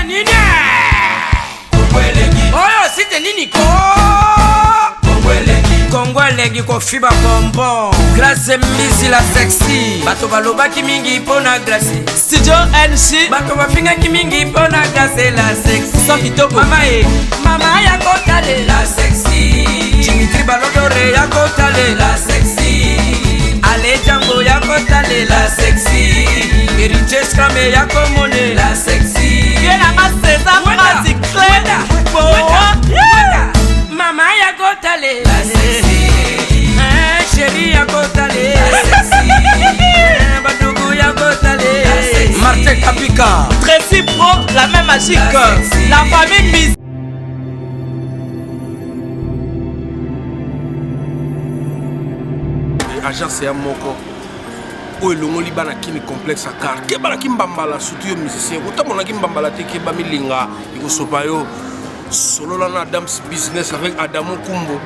nini? Oyo site nini ko? Kongo elengi kofiba bonbon. Grace Mbisi la sexy. Bato balobaki mingi mpo na Grace. Studio NC. Bato bafingaki mingi mpo na Grace la sexy. Sans kitoko. Mama e, mama ya kotale la sexy. Dimitri Balodore ya kotale la sexy. Ale Django ya kotale la sexy. Héritier Scrame ya komone la sexy. Ye nanga César Wenda, Mati Clé. wenda, Boa. wenda, wenda. Mama ya kotale la sexy. Eh, chérie ya kotale la sexy. Eh, badugu ya kotale la sexy. Martin Kapika. Tracy Pro, la main magique. La sexy. La famille Miss. Agence ya moko oyo elongoli bana kini complexe akar keba na kimbambala, surtout yo musicien otambolaki mbambala te, keba milinga ekosopa yo. Solola na Adams Business avec Adamo Kumbo,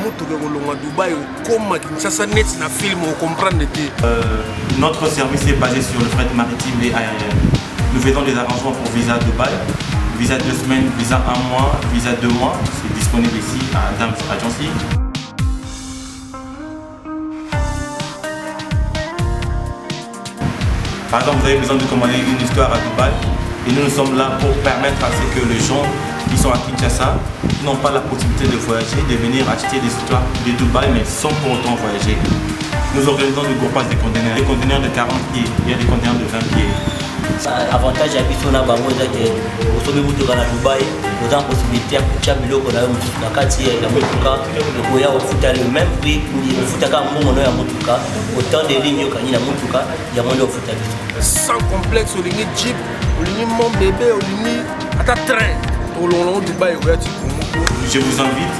motuka ekolongwa Dubai okóma Kinshasa neti na film, ocomprendre te. Notre service est basé sur le fret maritime et aérien. Nous faisons des arrangements pour visa à Dubaï, visa 2 semaines, visa un mois, visa 2 mois. C'est disponible ici à Adams Agency. Par exemple, vous avez besoin de commander une histoire à Dubaï et nous, nous sommes là pour permettre à ce que les gens qui sont à Kinshasa, qui n'ont pas la possibilité de voyager, de venir acheter des histoires de Dubaï mais sans pour autant voyager. Nous organisons du groupage des conteneurs de 40 pieds, il y a des conteneurs de 20 pieds. Avantage ya biso na bango eza ke osomi motuka na Dubai, oza na possibilité ya kotia biloko na yo mosusu na kati ya motuka, okoya ofuta le même prix, ofutaka mbongo no ya motuka, autant de ligne okangi na motuka, yango nde ofuta biso. Sans complexe, olingi jeep, olingi mon bébé, olingi ata train, tolongolongo Dubai ekoya ti Kongo. Je vous invite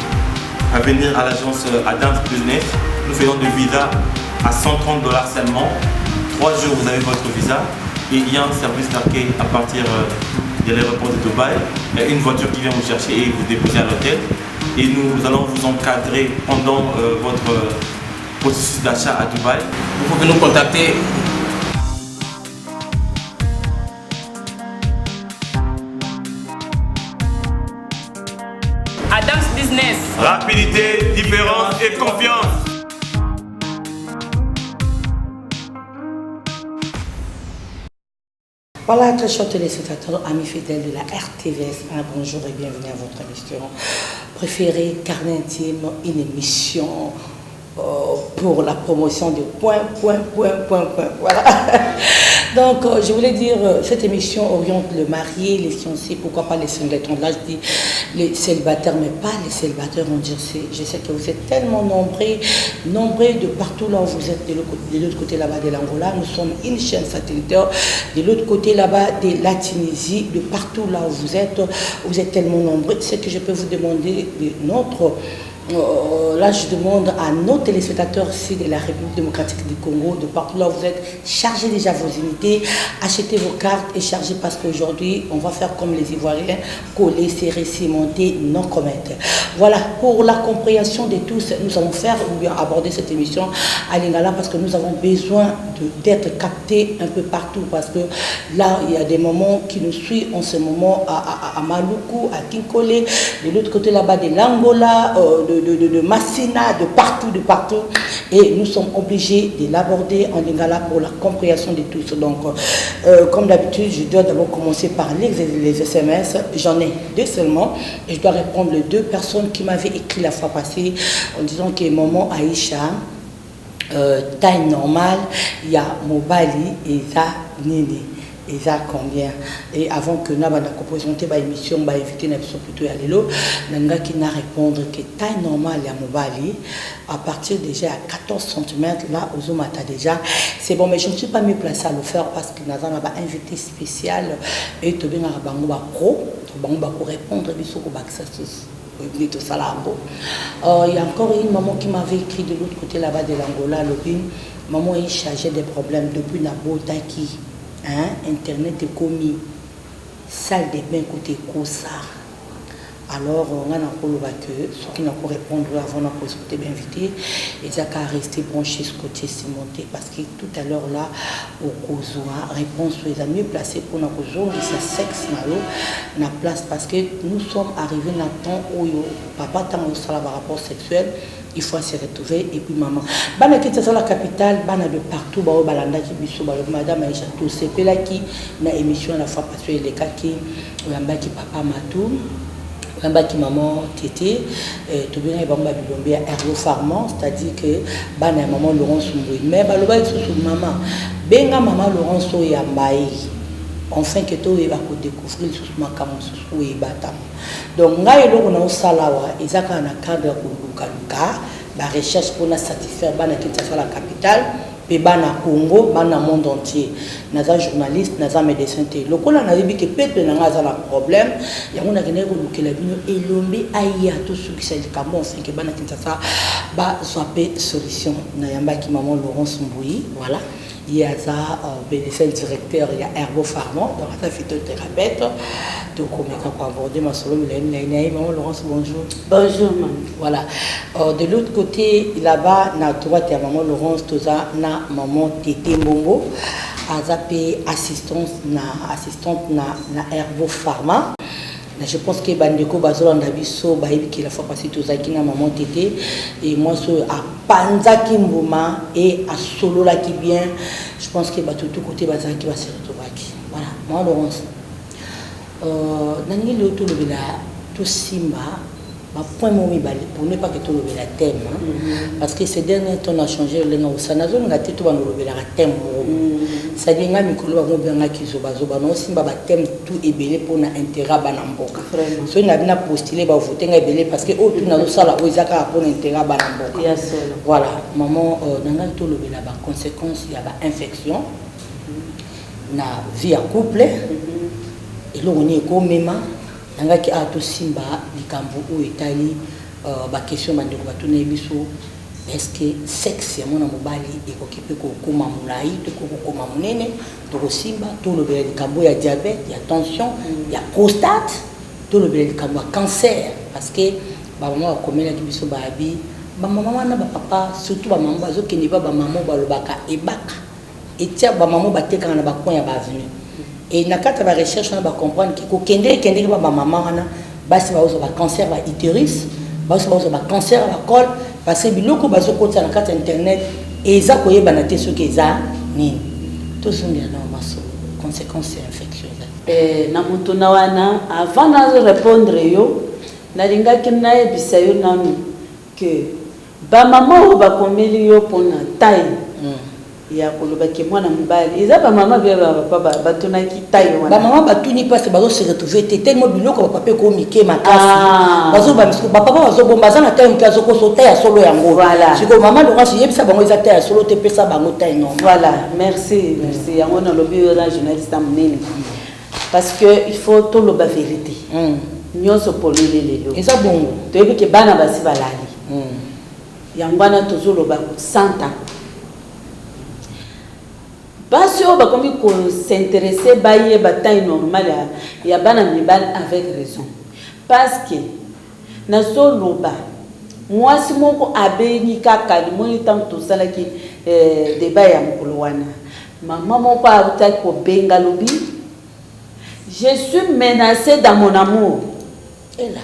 à venir à l'agence Adams Business. Nous faisons des visas à 130 $ seulement. 3 jours, vous avez votre visa. Et il y a un service d'accueil à partir de l'aéroport de Dubaï. Il y a une voiture qui vient vous chercher et vous déposer à l'hôtel. Et nous allons vous encadrer pendant votre processus d'achat à Dubaï. Vous pouvez nous contacter. Adams Business. Rapidité, différence et confiance. Voilà, très chers téléspectateurs, amis fidèles de la RTVS, un bonjour et bienvenue à votre émission préférée, Carnet Intime, une émission pour la promotion de point, point, point, point, point. Voilà. Donc, je voulais dire, cette émission oriente le marié, les fiancés, pourquoi pas les singletons. Là, je dis les célibataires, mais pas les célibataires, on dit, je sais que vous êtes tellement nombreux, nombreux de partout là où vous êtes, de l'autre côté là-bas de l'Angola. Nous sommes une chaîne satellitaire, de l'autre côté là-bas de la Tunisie, de partout là où vous êtes tellement nombreux. Ce que je peux vous demander de notre là, je demande à nos téléspectateurs ici de la République démocratique du Congo, de partout là où vous êtes, chargez déjà vos unités, achetez vos cartes et chargez parce qu'aujourd'hui, on va faire comme les Ivoiriens, coller, serrer, cimenter, non commettre. Voilà, pour la compréhension de tous, nous allons faire ou bien aborder cette émission à Lingala parce que nous avons besoin d'être captés un peu partout parce que là, il y a des moments qui nous suivent en ce moment à Maluku, à Kinkole, de l'autre côté là-bas de l'Angola, de Masina, de partout, de partout. Et nous sommes obligés de l'aborder en Lingala pour la compréhension de tous. Donc, comme d'habitude, je dois d'abord commencer par les SMS. J'en ai deux seulement. Et je dois répondre les deux personnes qui m'avaient écrit la fois passée en disant que maman Aïcha, taille normale, il y a mobali et ça, nini. Eza combien? Et avant que na banda koprésenter ba émission, ba invité na biso plutôt ya lelo, nangaki na répondre que taille normale ya mobali à partir déjà à 14 cm, là ozomata déjà, c'est bon. Mais je ne suis pas mieux placée à le faire parce que naza na ba invité spécial et tobengaka bango ba pro, bango ba ko répondre biso kobakisa susu tosala yango. Il y a encore une maman qui m'avait écrit de l'autre côté là-bas de l'Angola, lobi maman est chargée des problèmes depuis nabotaki, hein, internet ekomi, salle de bain côté kosa. Alors nga nakoloba que soki nako répondre avant na koexploiter bainvité, eza ka rester branché, scotché, cimenté, parce que tout à l'heure là okozwa réponse oyo eza mieux placé mpona kozongisa sexe na yo na place, parce que nous sommes arrivés na temps oyo papa, ntango osala barapport sexuel, il faut se retrouver. Et puis maman, bana Kinshasa la capitale, bana de partout baoyo balandaki biso, balobi: "Madame Aisha, tosepelaki na émission la fois passée elekaki, oyambaki papa Matu, oyambaki maman Tete." Tobengaki bango babilombe ya Herbo Pharma, c'est-à-dire que bana ya maman Laurence Mbui. Mais balobaki lisusu: "Mama, benga mama Laurence oyamba ye, enfin ke toyeba kodécouvrir lisusu makambo mosusu oyo ebatama." Donc ngai eloko naosala awa eza kaka na cadre ya kolukaluka barecherche mpona satisfaire bana Kinshasa la capitale mpe bana Congo, bana monde entier. Naza journaliste, naza médecin te. Lokola nayebi ke peuple na ngai aza na problème yango, nakendaki kolukela bino elombe aya tosukisa likambo, enfin ke bana Kinshasa bazwa mpe solution. Nayambaki maman Laurence Mbui, voilà, ye aza médecin directeur ya Herbo Pharma, donc aza phytothérapeute. Tokomeka koaborder masolo milai milai na ye. Maman Laurence, bonjour. Bonjour, maman. Voilà, de l'autre côté là-bas, na droite ya maman Laurence, toza na maman Tete Mbombo, aza mpe assistante na Herbo Pharma. Je pense que bandeko bazolanda biso bayebi la fois passée tozalaki na maman Tete et mwasi oyo apanzaki mbuma e asololaki bien. Je pense que bato tout côté bazalaki, base retrouvaki. Voilà, maman Laurence, nalingi lelo tolobela, tosimba bapoint mo mibale pour ne pas que tolobela thème, hein? Parce que ces derniers temps na changé lolenge kosala, nazolinga te to bana olobelaka thème moko. C'est-à-dire nga mikolo bango obengaki zobazoba, naosimba bathème tout ebele mpona intérêt bana mboka. Soki na bina postule, bavote nga ebele, parce que oyo tu nazosala oyo eza kaka mpona intérêt bana mboka. Voilà, maman, na ngai tolobela baconséquence ya bainfection na vie ya couple. Eloko nini ekomema nangaki awa? Tosimba likambo oyo etali baquestion bandeko batuna ye biso: est-ce que sexe ya mwana mobali ekoki mpe kokóma molai to kokóma monene? Tokosimba, tolobela likambo ya diabète, ya tension, ya prostate, tolobela likambo ya cancer, parce que bamama bakomelaki biso, bayabi bamama wana, bapapa, surtout bamama bazokende pa bamama balobaka ebaka etia, bamama batekaka na bacoin ya baavenue. E na kati ya barecherche wana, bacomprendre ke kokende ekendeki ba bamama wana, basi bazozwa bacancer ba utérus, bazozwa bacancer ya bacol, parce que biloko bazokotisa na kati ya internet eza koyebana te soki eza nini. Tozongela na masolo conséquence ya infection eza. Na motuna wana, avant na répondre yo, nalingaki nayebisa yo nanu ke bamama oyo bakomeli yo mpona taille ya kolobaki mwana mobali, eza bamama mpe bapapa batunaki taille wana? Bamama batuni mpasi, bazose retrouve te tellement biloko bapapa ekomi mike makasi. Bazoba bapapa bazobomba, aza na taille moke, azokoso taille ya solo yango. Sikoyo mama Laurence, yebisa bango eza taille ya solo te, pesa bango taille normal. Voilà, merci, merci. Yango nalobi oyo na journaliste ya monene, parce que il faut toloba vérité nyonso polele lelo. Eza bongo. Toyebi ke bana basi balali, yango wana tozoloba 100 ans. Basi oyo bakomi kos'intéresser bayeba taille normale ya bana mibali, avec raison, parce que nazoloba mwasi moko abengi kaka limoni ntango tosalaki débat ya mokolo wana, mama moko autaki kobenga, alobi: "Je suis menacée dans mon amour." Ela.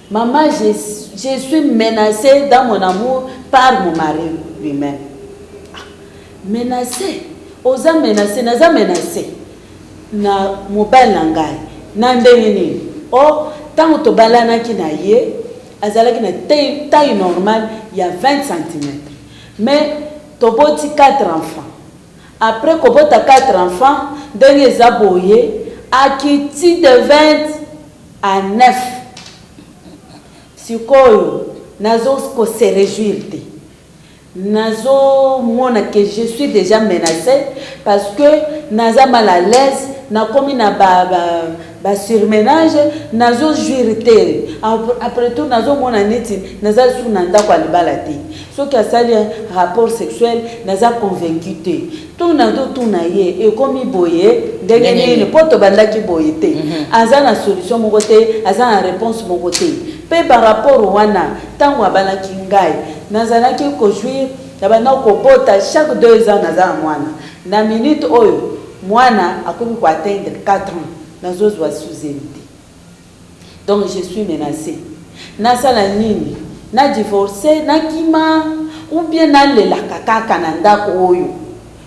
"Maman, je suis menacée dans mon amour par mon mari lui-même." Ah, menacée, oza menacée? Naza menacée na mobali na ngai na ndenge nini? O ntango tobalanaki na ye, azalaki na taille normale ya 20 cm, mais toboti 4 enfants. Après kobota 4 enfants, ndenge eza boye, akiti de 20 à 9. Sikoyo nazokose réjouir te, nazomona que je suis déjà menacée, parce que naza mal à l'aise. Nakomi na ba, ba, ba surmenage, nazo jouir te. Après tout, nazomona neti naza lisusu na ndako ya libala te. Soki asali rapport sexuel, naza convaincu te. Ntongo nazotuna ye, ekomi boye ndenge nini? Mpo tobandaki boye te. Aza na solution moko te, aza na réponse moko te. Mpe par rapport wana, ntango abalaki ngai, nazalaki kojouir, nabanda kobota chaque 2 ans, naza na mwana. Na minute oyo mwana akomi koatteindre 4 ans, nazozwa suzeni te. Donc je suis menacée. Nasala nini? Na divorce, nakima, ou bien nalelaka kaka na ndako oyo?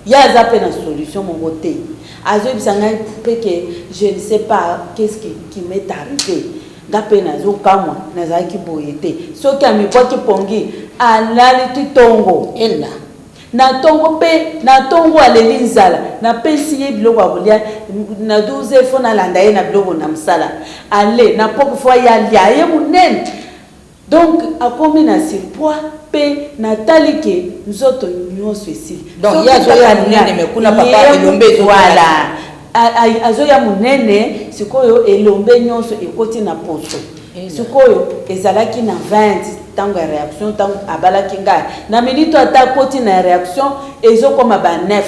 Ye aza mpe na solution moko te. Azoyebisa ngai mpe ke je ne sais pas qu'est-ce qui m'est arrivé. Nga mpe nazokamwa, nazalaki boye te. Soki amibwaki pongi, alali ti ntongo. Ela. Na ntongo mpe na ntongo aleli nzala, napesi ye biloko ya kolia. Na 12, faut nalanda ye na biloko na mosala. Ale na poko, faut ye alia, ye monene. Donc akomi na surpoids mpe natali ke nzoto nyonso esili. Donc, ye azoya monene, mais kuna papa elombe ezokola. Voilà, azoya monene. Sikoyo elombe nyonso ekoti na poso. Sikoyo ezalaki na 20 ntango ya réaction, ntango abalaki ngai. Na minute ata akoti na réaction, ezokoma ba 9.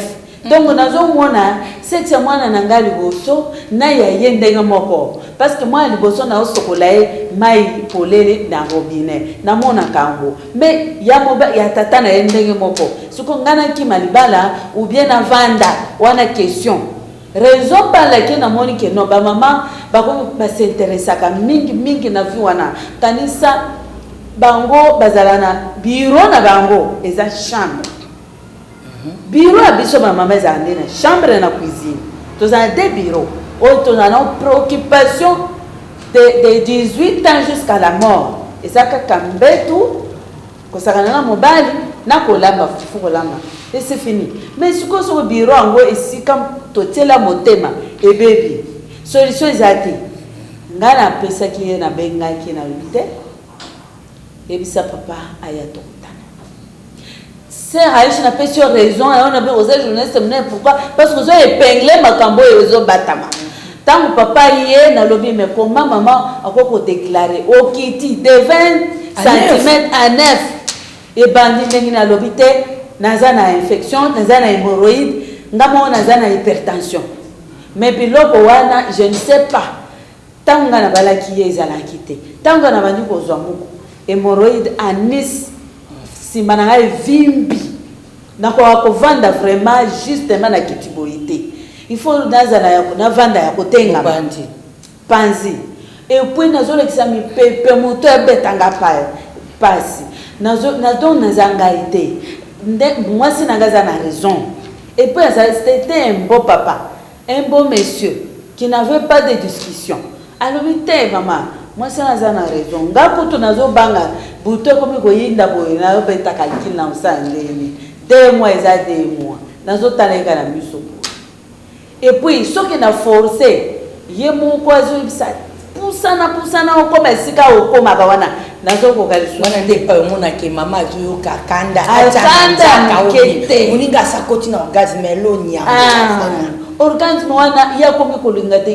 Donc nazomona sexe ya mwana na ngai liboso na ya ye ndenge moko, parce que mwana liboso naosokola ye mai polele na robinet, namonaka yango, mais ya moba ya tata na ye ndenge moko. Siko ngai nakima libala ou bien navanda? Wana question. Raison par laquelle namoni ke non, bamama bakomi bas'intéressaka mingi mingi na vie wana. Kanisa bango bazala na bureau na bango, eza chambre. Bureau ya biso bamama ezala nde na chambre na cuisine. Tozala deux bureau oyo tozala na préoccupation de 18 ans jusqu'à la mort. Eza kaka mbetu, kosakana na mobali na kolamba fufu, kolamba et c'est fini. Mais sikoyo soko bureau yango esika totiela motema ebebi, solution eza te. Ngai napesaki ye, nabengaki, nalobi te, yebisa papa aya tokutana. Sœur Aïcha, napesi yo raison yango na oza journaliste monene. Pourquoi? Parce que ozo épingle makambo oyo ezobatama. Ntango papa ye, nalobi, mais comment mama akoki kodéclarer okiti de 20 cm à 9? Ebandi ndenge nalobi te, naza na infection, naza na hémorroïde, nga moko naza na hypertension. Mais biloko wana, je ne sais pas, ntango nga nabalaki ye ezalaki te. Ntango nga nabandi kozwa moko hémorroïde, anis nsima na ngai evimbi, nakoka kovanda vraiment justement na kiti boye te. Il faut nazala navanda ya kotengama. Obandi. Panzi, et puis nazolekisa mipepe, moto ebetanga pasi. Donc naza ngai te nde mwasi na ngai aza na raison. Et puis c'était un beau papa, un beau monsieur qui n'avait pas de discussion. Alobi te, mama, mwasi wana aza na raison. Nga kutu nazobanga butu ekomi koyinda boye, nazobeta calcul na kosala ndenge nini. 2 mois eza 2 mois, nazotala ye kaka na miso boye. Et puis soki na force, ye moko azoyebisa pusana, pusana, okoma esika okomaka wana, nazokoka lisusu. Wana nde epai omonake mama azoyoka kanda. Ah, kanda moke te. Moninga asakoti na orgasme, eloni. Ah, orgasme wana ye akomi kolinga te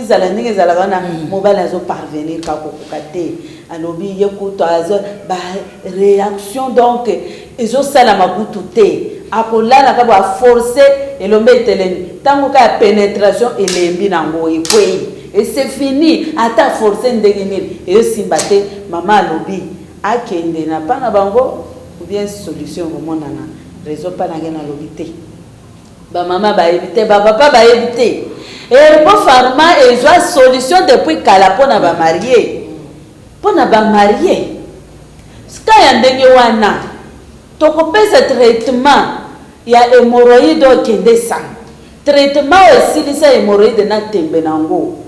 ezala ndenge ezalaka wana. Mobali azoparvenir kaka kokoka te. Alobi ye kutu azo baréaction, donc ezosalama kutu te. Akolala kaka aforce, elombe etelemi. Ntango kaka ya pénétration, elembi nango ekwei et c'est fini. Ata force ndenge nini, ezosimba te. Mama alobi akende na pa na bango ou bien solution ekomonana. Raison mpa nange nalobi te, bamama bayebi te, bapapa bayebi te. Herbo Pharma ezwa solution depuis kala mpona bamarie, mpona bamarie ska ya ndenge wana. Tokopesa traitement ya hémorroïde oyo ekende sango, traitement oyo esilisa hémorroïde na tembe na yango,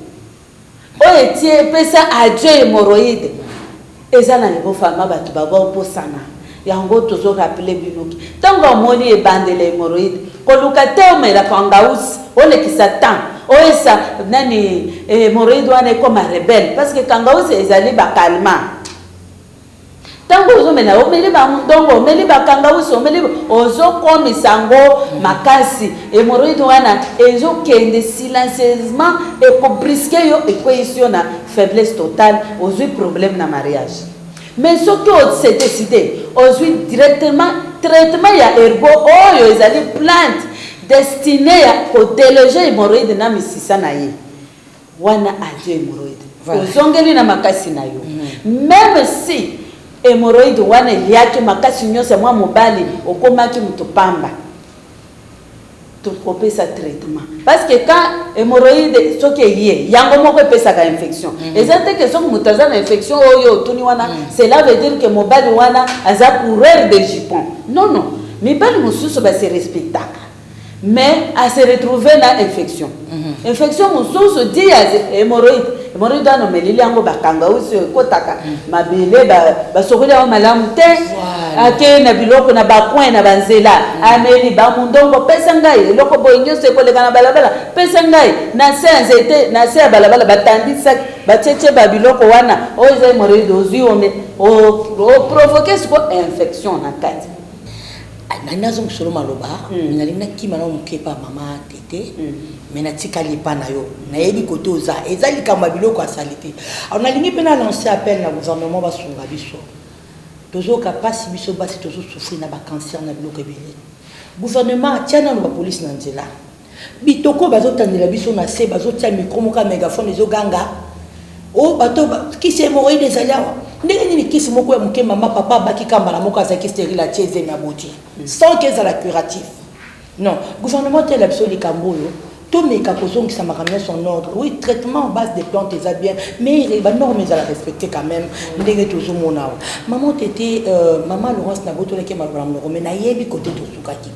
oyo etie epesa adieu hémorroïde. Eza na Herbo Pharma. Bato babosana yango. Tozorappeler binoki, ntango omoni ebandela hémorroïde, koluka te omela kangausi, olekisa temps oyesa nani hémorroïde wana ekoma rebelle, parce que kangausi ezali bacalmant. Ntango ozomela, omeli bandongo, omeli bakangausi, omeli, ozokomisa yango makasi. Hémorroïde wana ezokende silencieusement, ekobrusquer yo, ekweyisi yo na faiblesse totale, ozwi problème na mariage. Mais soki ose décide, ozwi directement traitement ya herbo oyo ezali plante destinée ya kodéloger hémorroïde na misisa na ye wana, adieu hémorroïde. Ozongeli na makasi na yo. Même si hémorroïde wana eliaki makasi nyonso ya mwa mobali, okomaki moto pamba, tokopesa traitement, parce que quand hémorroïde soki eye yango moko epesaka infection. Eza te ke soki moto aza na infection oyo otuni wana, cela veut dire que mobali wana aza coureur de jupon. Non, non, mibali mosusu base respectaka, mais ase retrouve na infection. Infection mosusu di ya hémorroïde. Hémorroïde wana, omeleli yango bakanga osi, ekotaka mabele, basokoli yango malamu te, ake na biloko na bacoin na banzela, ameli bamundongo, pesa ngai eloko boye, nyonso ekoleka na balabala, pesa ngai na se ya nzete, na se ya balabala, batandisaki, batietie babiloko wana oyo eza hémorroïde. Ozwi, oprovoquer siko infection na kati. Nani nazongisolo maloba, nalingi nakima na moke epa mama Tete, mais natikali epa na yo. Nayebi kote oza, eza likambo ya biloko asali te. Alors nalingi mpe na lancer appel na gouvernement, basunga biso. Tozoyoka mpasi, biso basi tozosouffrir na bacancer, na biloko ebele. Gouvernement atia nano bapolisi na nzela. Bitoko bazotandela biso na se, bazotia micro moko ya mégaphone, ezoganga o bato kisi hémorroïde ezali awa. Ndenge nini kisi moko ya moke, mama, papa abaki kambala moko, azalaki stérile, atie ezemi, aboti sans que ezala curatif? Non, gouvernement tela biso likambo oyo, tomeka kozongisa makambo nyonso en ordre. Oui, traitement en base de plantes eza bien, mais banorme ezala respecté quand même. Ndenge tozomona awa, mama Tete, mama Laurence, nabotolaki maloba na monoko, mais nayebi kote tosukaki.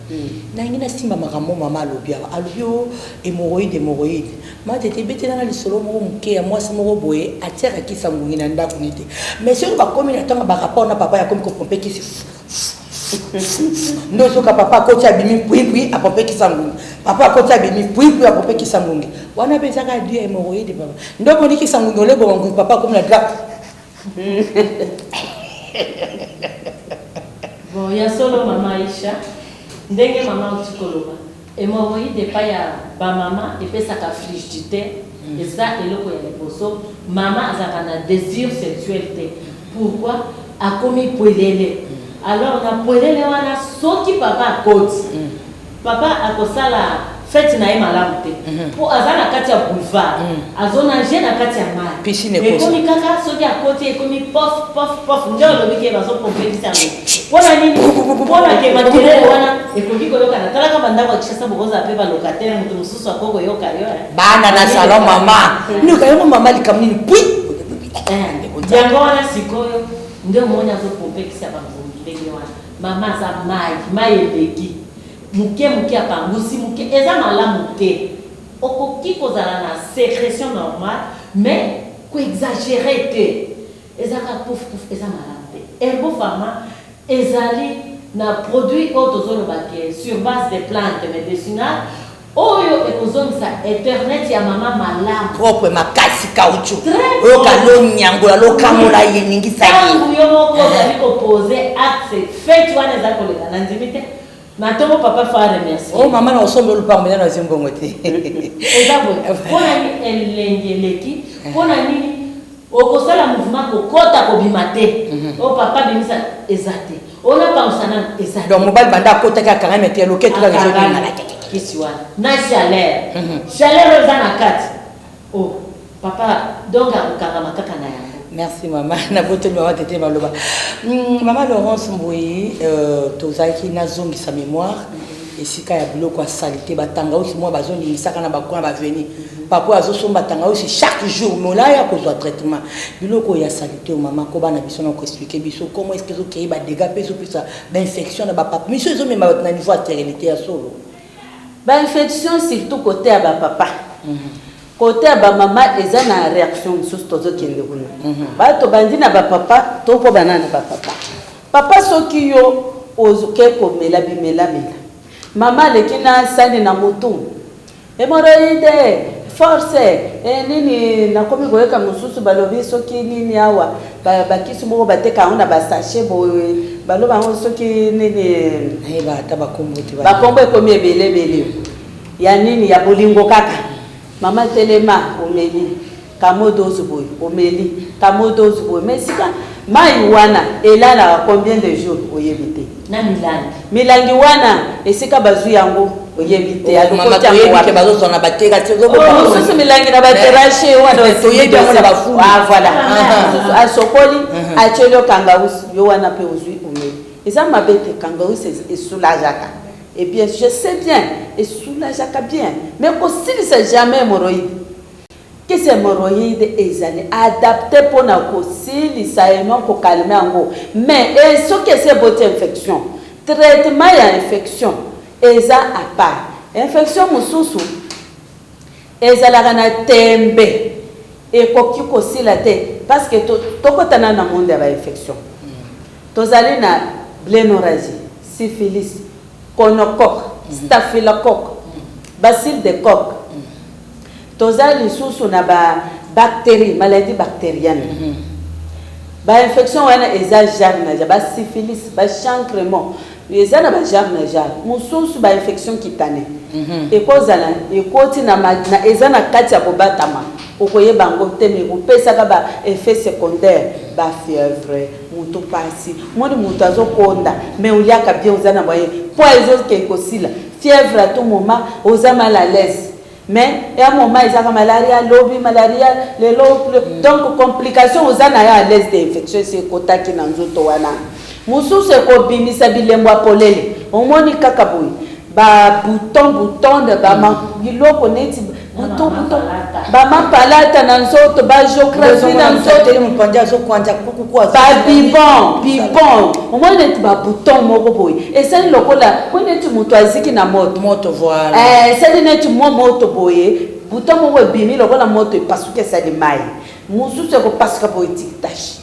Nalingi nasimba makambo mama alobi awa. Alobi o hémorroïde, hémorroïde. Mama Tete, ebetelanga lisolo moko moke ya mwasi moko boye atiaka kisi ya ngungi na ndako nete, mais soki bakomi na ntango barapport na papa, yakomi kopomper kisi nde ozoka papa akoti, abimi pwipwi, apomper kisi ya ngungi, papa akoti, abimi pwipwi, apomper kisi ya ngungi wana mpe ezaka du ya hémorroïde. Papa nde omoni kisi ya ngungi, oleboma ngungi, papa akomi na drap. Bon, ya solo, mama Aisha, ndenge mama auti koloba, hémorroïde epai ya bamama epesaka frigidité. Eza eloko ya liboso, mama azalaka na désir sexuel te. Pourquoi? Akomi pwelele. Alors na pwelele wana, soki papa akoti, papa akosala fête na ye malamu te, mpo aza na kati ya boulevard, azonager na kati ya mai. Piscine ekosa. Ekomi kaka soki akoti, ekomi pof pof pof. Nde olobi ke bazopompekisa yango mpona nini? Mpona ke makelele wana ekoki koyokana. Talaka bandako ya Kinshasa, bokozala mpe balocataire, moto mosusu akoki koyoka yo, eh. Bana na salon, mama noka yango, mama, likambo nini pui? Yango wana sikoyo nde omoni azopompekisa bangungi ndenge wana. Mama aza mai, mai eleki moke moke, apangusi moke, eza malamu te. Okoki kozala na sécrétion normale, mais koexagérer te. Ezaka pouf pouf, eza malamu te. Herbo Pharma ezali na produit oyo tozoloba ke sur base de plante médicinale oyo ekozongisa internet ya mama malamu. Propre makasi, caoutchouc. Très oyo bon. Kalonyangola, lokamola ye, ningisa ye. Ntango yo moko ozali kopose acte, fête wana ezali koleka na ndimi te na ntongo, papa faut aremercier. O mama, na osomba olupango mpenza, nazwi mbongo te. Eza boye mpona nini? Elengi eleki. Mpona nini? Okosala mouvement, kokota kobima te. O papa bimisa, eza te. Onapangusa nanu, eza te. Donc mobali banda akotaki, akanga mete loketo kaka ezobima. Kisi wana na chaleur, chaleur oyo eza na kati o papa, donc akokangama kaka na yango. Merci mama, nabotoli mama Tete maloba. Mama Laurence Mbui, tozalaki nazongisa mémoire esika ya biloko ya saleté, batangausi mwa bazoningisaka na bacoin baveni. Papa azosomba tangausi chaque jour, molaya ya kozwa traitement, biloko ya saleté oyo. Mama, koba na biso na koexpliquer biso comment est ce que ezokei badégâts mpe ezopesa bainfection na bapapa miso, ezomema bato na niveau ya stérilité ya solo. Bainfection surtout côté ya bapapa. Côté ya bamama eza na réaction mosusu, tozokende kuna. Bato bandi na bapapa, tokobana na bapapa. Papa, soki yo ozoke komela bimelamela, mama aleki na sani na motu, hémorroïde. Force eh, nini nakomi koyoka mosusu balobi soki nini awa bakisi moko bateka yango na basachet boye, baloba yango soki nini. Nayeba ata bakombo te. Bakombo ekomi ebele ebele ya nini, ya bolingo kaka. Mama telema, omeli kamo dose boye, omeli kamo dose boye, mais sika mai wana elalaka combien de jours, oyebi te. Na milangi. Milangi wana, esika bazwi yango, oyebi te. Mama, toyebi ke bazozwa na baterrasse. Mosusu milangi na baterrasse wana. Toyebi yango na bafulu. Ah, voilà. Mosusu asokoli, atieli yo kangausi, yo wana mpe ozwi, omeli. Eza mabe te, kangausi esoulageaka. Et bien, je sais bien, esoulageaka bien, mais kosilisa jamais hémorroïde. Kisi hémorroïde ezali adapté mpona kosilisa eno, kocalmer yango, mais soki esi eboti infection, traitement ya infection eza à part. Infection mosusu ezalaka na tembe, ekoki kosila te, parce que tokotana na monde ya bainfection. Tozali na blennorragie, syphilis, gonocoque, staphylocoque, bacille de Koch. Toza lisusu na babactérie, maladie bactérienne. Bainfection wana eza genre na genre, basyphilis, bachancre, eza na bagenre na genre. Mosusu bainfection cutanée ekozala ekoti na eza na kati ya kobatama, okoyeba yango te, me kopesaka ba effet secondaire, bafièvre, moto pasi, moni moto azokonda, mais oliaka bien, oza na moyen po ezokei kosila. Fièvre à tout moment, oza mal à l'aise, mais ya moment ezaka malaria, lobi malaria, lelo. Donc complication, oza na yo à l'aise te. Infection esi ekotaki na nzoto wana, mosusu ekobimisa bilembo ya polele. Omoni kaka boye babouton bouton, biloko neti bouton bouton, bamapalata na nzoto, bagéographie na nzoto, babibon bibon. Omoni neti babouton moko boye esali lokola mpo neti moto aziki na moto. Moto, voilà. Esali neti mwa moto boye, bouton moko ebimi lokola moto epasuki, esali mai. Mosusu ekopasuka boye, tic tache.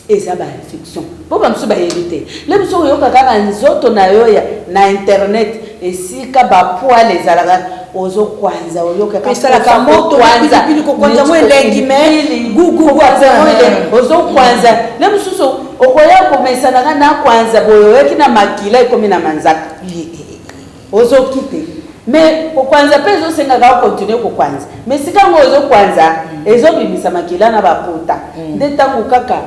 Eza bainfection mpo bamosusu bayebi te. Le mosusu oyoka kaka nzoto na yo ya na internet, esika bapoils ezalaka, ozokwanza, oyokaka Esalaka moto, pilipili, kokwanza yango elengi, mais gugugu. Ozokwanza, le mosusu okoya komesanaka na kwanza boye, oyoki na makila ekomi na manzaka, ozoki te. Mais kokwanza mpe ezosengaka ocontinuer kokwanza, mais sika yango ozokwanza, ezobimisa makila na bapota. Nde ntango kaka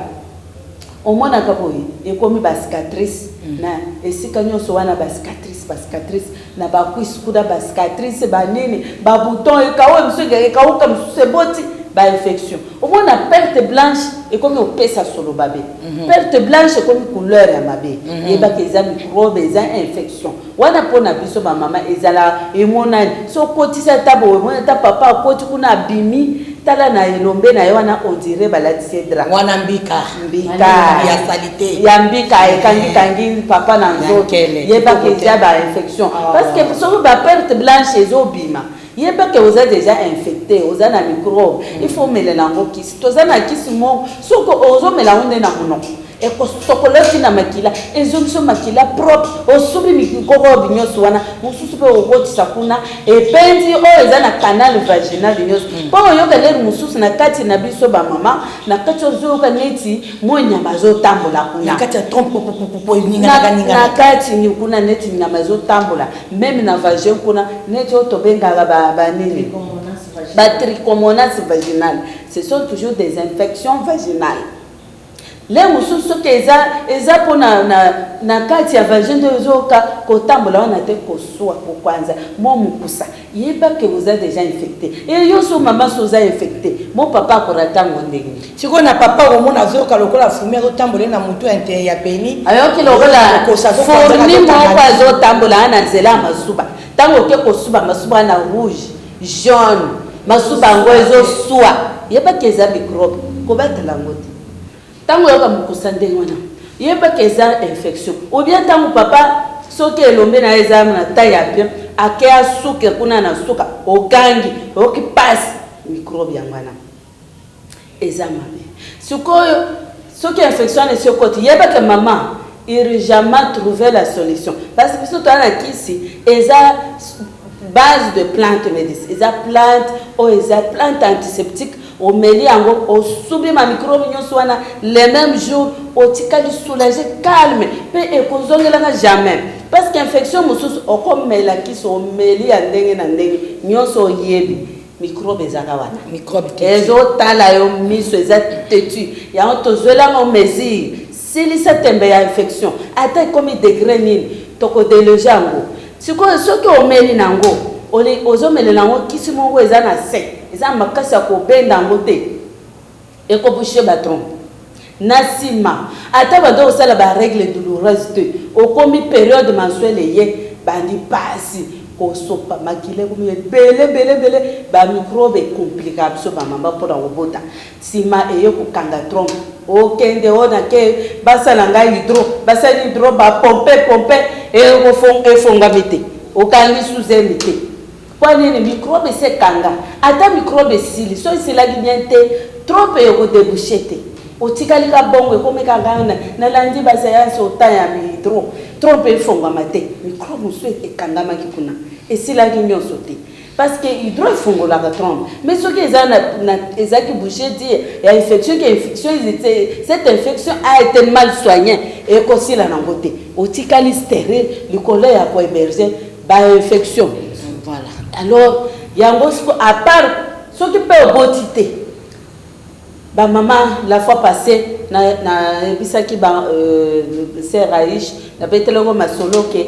omonaka boye ekomi bacicatrice na esika nyonso wana, bacicatrice, bacicatrice na bacuisse kuna, bacicatrice, banini, babouton ekauka, mosusu ekauka, mosusu eboti bainfection. Omona perte blanche ekomi kopesa solo mabe, perte blanche ekomi couleur ya mabe, yebaka eza microbe, eza infection wana. Mpona biso bamama ezala emonani. So okotisa ata boye, omoni ata papa akoti kuna, abimi, tala na elombe na ye wana, on dirait balatisi drap. Wana mbika. Mbika. Ya saleté. Ya mbika ekangikangi papa na nzoto. Nkele. Yebaka eza bainfection, parce que soki baperte blanche ezobima, yebaka oza déjà infecté, oza na microbe. Il faut omelela yango kisi. Toza na kisi moko, soki ozomela yango nde na monoko, ekosokola oti na makila, ezongiso makila propre, osubi mikorobe nyonso wana. Mosusu mpe okotisa kuna, ependi oyo eza na canal vaginal nyonso, mpo oyoka lere mosusu na kati na biso bamama, na kati ozoyoka neti mwa nyama azotambola kuna. Na kati ya trompe eninganaka. Na Ninganaka. kati ni kuna neti nyama ezotambola, même na vagin kuna, neti oyo tobengaka banini, batrichomonas vaginale. Ce sont toujours des infections vaginales. Le mosusu soki eza mpo na kati ya vagin nde ozoyoka kotambola wana te, koswa, kokwanza mwa mokusa, yebake oza déjà infecté. E yo so mama, so oza infecté, mo papa akorata yango ndenge nini? Sikoyo na papa, omona azoyoka lokola fourmi azotambola ye na motu ya nte ya peni. Ayoki lokola fourmi moko azotambola na nzela ya masuba. Ntango oke kosuba, masuba na rouge, jaune, masuba yango ezoswa, yebaki eza microbe, kobatela yango te. Ntango oyoka mokusa ndenge wana, yebaki eza infection. Ou bien ntango papa, soki elombe na ye eza na taille ya bien, ake asuke kuna na suka, ogangi, oyoki pasi, microbe yango wana eza mabe. Sikoyo soki infection wana esi okoti, yebaka mama, urgemment trouver la solution, parce que biso toza na kisi eza Base de plante médecine, eza plante oyo eza plante antiseptique. Omeli yango, osubi ma microbe nyonso wana le même jour, otikali soulagé, calme, mpe ekozongelanga jamais. Parce que infection mosusu, okomela kisi, omeli ya ndenge na ndenge nyonso, oyebi microbe ezaka wana. Microbe. Ezotala yo miso, eza têtu. Yango tozwelango mesure. Silisa tembe ya infection, ata ekomi degré nini, tokodéloger yango. Sikoyo soki omeli nango, ozomelela yango kisi moko eza na se, eza makasi ya kobenda yango te, ekoboucher batrompes. Na nsima, ata bando kosala barègle douloureuse te, okomi période mensuelle, eye bandi pasi, kosopa makila ekomi ebele ebele ebele, bamicrobe ecompliquer biso bamama mpona kobota. Nsima eye kokanga trompe, okende oyo nake basala ngai hydro, basali hydro, bapompe pompe, efongami te, okangi suzemi te. Mpo nini? Microbe esi ekanga. Ata microbe esili, so esilaki bien te, trompe ekodéboucher te, otikali ka bongo, ekomi kaka nalandi baséance otan ya hydro, trompe efongwama te, microbe mosusu ekangamaki kuna, esilaki nyonso te. Parce que hydro efungolaka trompe, mais soki eza ezalaki bouché dire ya infection, que infection, cette infection a été mal soignée, ekosila nango te, otikali stérile likolo ya kohéberger bainfection. Voilà. Alors yango siko, à part soki mpe oboti te, bamama, la fois passée nayebisaki ba sœur Aiche, nabetelango masolo ke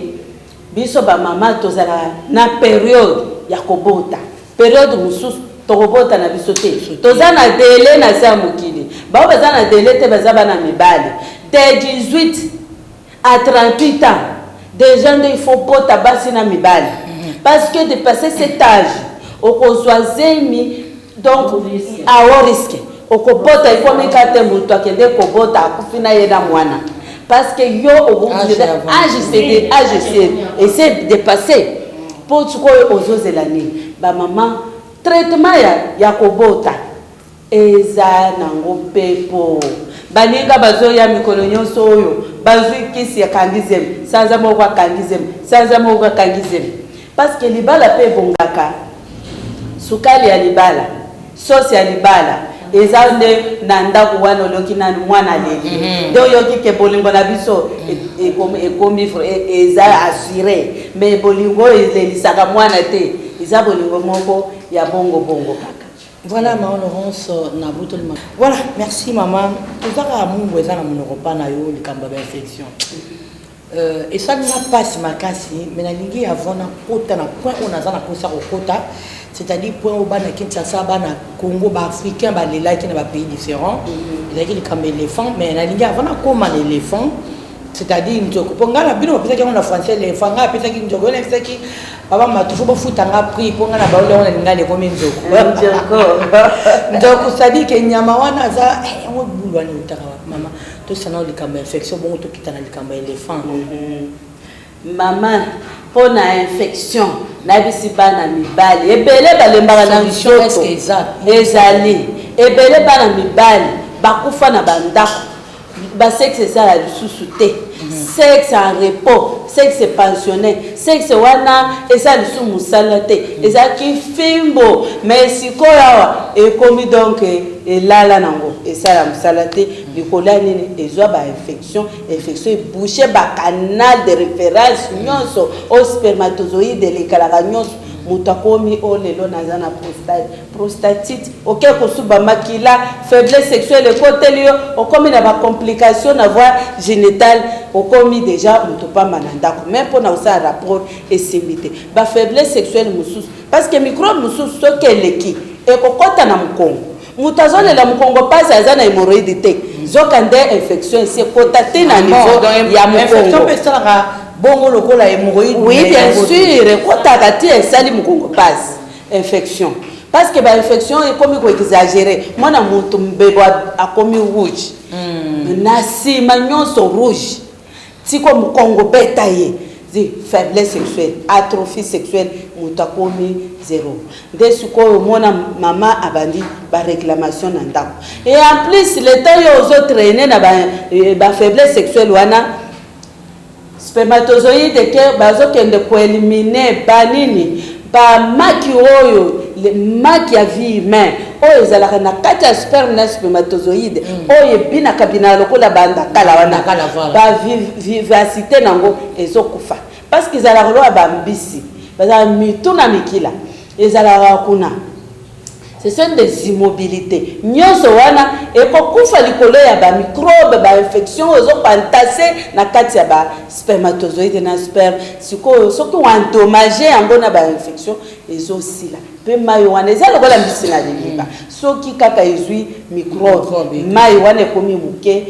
biso bamama tozala na période ya kobota, période mosusu tokobota na biso te, toza na délai na se ya mokili. Bao baza na délai te, baza bana mibali de 18 à 38 ans déjà nde il faut bota, basi na mibali, parce que dépasser cet âge, okozwa zemi, donc ao risque okobota ekomi ka te. Moto akende kobota, akufi na ye na mwana, parce que yo âge âge ese dépassé. Mpo sikoyo ozozela nini? Bamama, traitement ya kobota eza nango mpepo. Baninga bazoya mikolo nyonso oyo bazwi kisi, akangi zemi sanza moko, akangi zemi sanza moko, akangi zemi. Parce que libala mpe ebongaka, sukali ya libala, sauce ya libala eza nde na ndako wana. Oloki nani mwana aleli nde oyoki ke bolingo na biso ekomi eza assuré. Mais bolingo oyo elelisaka mwana te, eza bolingo moko ya bongo bongo kaka. Voilà, Maman Laurence Nabutolima. Voilà, merci maman. Tozaka mungu eza na monoko pa na yo, likambo ya bainfection. Esali nga mpasi makasi, mais nalingi avant nakota na point oyo naza na mposa kokota, c'est-à-dire point oyo bana Kinshasa, bana Congo, baafricain balelaki na bapays différents, ezalaki likambo éléphant. Mais nalingi avant nakóma na éléphant, c'est-à-dire nzoko, mpo ngai na bino bapesaki yango na français éléphant, ngai apesaki nzoko. Yo nayebisaki papa matu fo bofuta nga prix, mpo ngai na baoli yango nalinga lekomi nzoko. Nzoko, c'est-à-dire ke nyama wana aza yango ebulu wana eutaka wapi? Mama, tosana likambo ya infection, bongo tokita na likambo ya éléphant. Mama, mpo na infection, nayebisi bana mibali ebele balembaka na nzoto, ezali ebele. Bana mibali bakufa na bandako, basexe ezala lisusu te, sexe en repos, sexe pensionné, sexe wana eza lisusu mosala te, ezalaki fimbo. Mais sikoyo awa ekomi donc elala nango, esala mosala te. Likolo ya nini? Ezwa bainfection, infection eboucher bacanal de référence nyonso oyo spermatozoïde elekalaka nyonso. Moto akomi oyo lelo naza na prostatite, oke kosuba makila, faiblesse sexuelle ekoteli yo, okomi na bacomplication na voie génitale, okomi déjà moto pamba na ndako, mais mpona kosala rapport esimbi te. Bafaiblesse sexuelle mosusu, parce que microbe mosusu soki eleki, ekokɔta na mokongo. Moto azolela mokongo mpasi, aza na hémorroïde te, zoka nde infection esi ekota te na niveau ya mokongo. Esalaka bongo lokola hémorroïde? Oui, bien sûr, ekotaka ti esali mokongo mpasi, infection. Parce que bainfection ekomi koexagérer, mwana moto mbebo akomi rouge na nsima nyonso rouge, tiko mokongo beta ye zi faiblesse sexuelle, atrophie sexuelle, moto akomi zéro. Nde sikoyo omona mama abandi baréclamation na ndako. Et en plus, le temps yo ozotraîner na bafaiblesse sexuelle wana, spermatozoïde ke bazokende koéliminer banini. Bamaki oyo, maki ya vie humain oyo ezalaka na kati ya sperme na spermatozoïde, oyo ebinaka binaka lokola bandakala wana, bavivacité nango ezokufa, parce que ezalaka lokola bambisi, bazala mitu na mikila, ezalaka kuna. Ce sont des immobilités. Nyonso wana ekokufa likolo ya bamicrobe, bainfection oyo ezopantase na kati ya baspermatozoïde na sperme. Sikoyo soki oendommage yango na bainfection, ezosila mpe mai wana eza lokola mbisi na liliba. Soki kaka ezwi microbe, mai wana ekomi moke,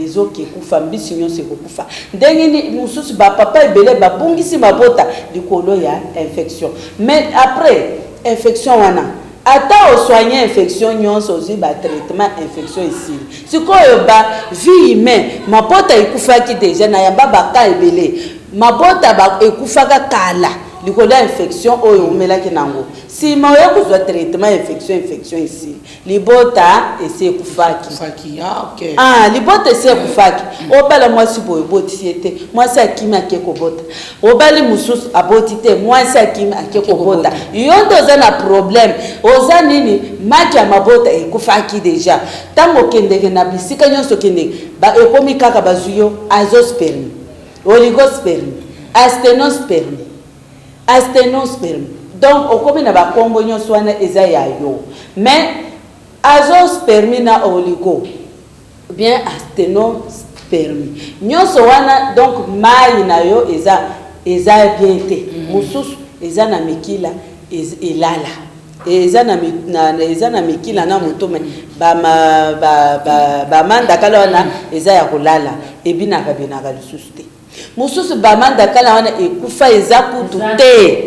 ezoki ekufa, mbisi nyonso ekokufa. Ndenge mosusu bapapa ebele babungisi mabota likolo ya infection. Mais après infection wana, ata osoigne infection nyonso, ozwi batraitement, infection esili. Sikoyo ba vie humain, mabota ekufaki déjà. Na yamba baka ebele, mabota ekufaka kala likolo ya infection oyo oumelaki nango. Nsima oye kozwa traitement infection, infection esili, libota esi ekufaki. Ah, libota esi ekufaki. Obala mwasi boye, obotisi ye te, mwasi akimi ake kobota. Obali mosusu, aboti te, mwasi akimi ake kobota. Yo nde oza na problème. Oza nini? Maki ya mabota ekufaki déjà. Ntango okendeke na bisika nyonso okendeke, ekomi kaka bazwi yo azoospermie, oligospermie, asthénospermie, asthénospermie. Donc okomi na bakombo nyonso wana eza ya yo. Mais azoospermie na oligo bien asthénospermie nyonso wana, donc mai na yo eza bien te. Mosusu eza na mikila, elala, eza na mikila na moto, me bamandakala wana eza ya kolala, ebinaka binaka lisusu te. Mosusu bamandakala wana ekufa, eza kutu te,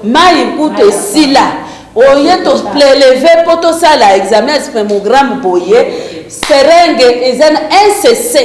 mai kutu esila. Oye toprélever mpo tosala examen ya spermogramme boye, seringue eza na 1 cc